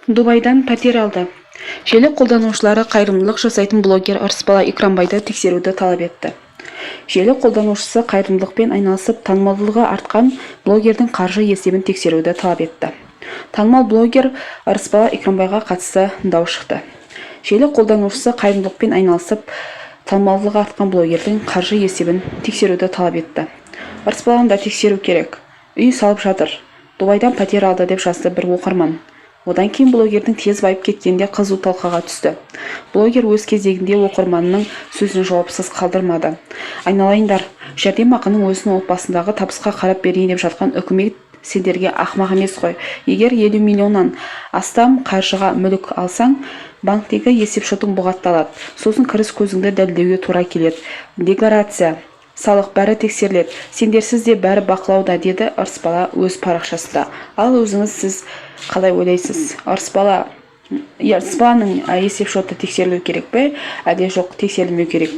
Дубайдан пәтер алды. Желі қолданушылары қайырымдылық жасайтын блогер Ырысбала Икрамбайды тексеруді талап етті. Желі қолданушысы қайырымдылықпен айналысып, танымалдылығы артқан блогердің қаржы есебін тексеруді талап етті. Танымал блогер Ырысбала Икрамбайға қатысты дау шықты. Желі қолданушысы қайырымдылықпен айналысып, танымалдылығы артқан блогердің қаржы есебін тексеруді талап етті. «Ырысбаланы да тексеру керек. Үй салып жатыр. Дубайдан пәтер алды», – деп жазды бір оқырман. Одан кейін блогердің тез байып кеткені де қызу талқыға түсті. Блогер өз кезегінде оқырманының сөзін жауапсыз қалдырмады. «Айналайындар, жәрдемақының өзін отбасындағы табысқа қарап берейін деп жатқан үкімет сендерге ақымақ емес қой. Егер 50 миллионнан астам қаржыға мүлік алсаң, банктегі есепшотың бұғатталады. Сосын кіріс көзіңді дәлелдеуге тура келеді. Декларация, салық, бәрі тексеріледі. Сендерсіз де бәрі бақылауда», – деді Ырысбала өз парақшасында. Ал өзіңіз, сіз қалай ойлайсыз? Ырысбаланың есепшоты тексерілу керек пе, әлде жоқ, тексерілмеу керек пе?